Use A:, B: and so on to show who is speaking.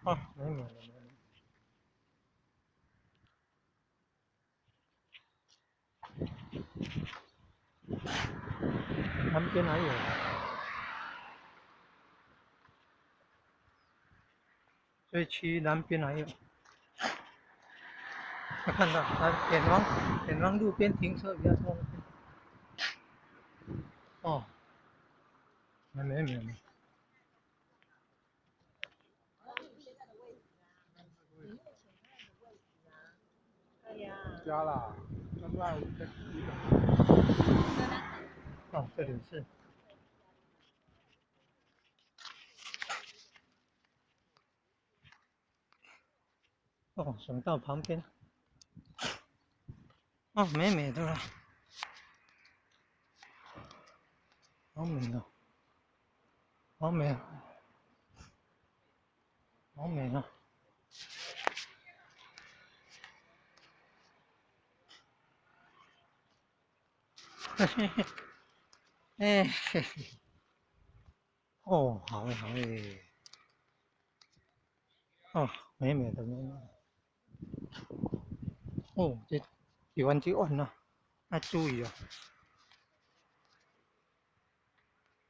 A: 哦，美美的美美。南邊還有，這區南邊還有。我看到，來遠方路邊停車比較多。哦，沒沒沒沒。
B: 加啦，
A: 哦，這裡是。哦，省道旁邊。哦，美美的啦，好美哦，好美啊，好美啊！嘿嘿嘿，哎嘿嘿，哦，好嘞好嘞，哦，美美的美美的，哦，這。台灣這彎啊，愛注意哦。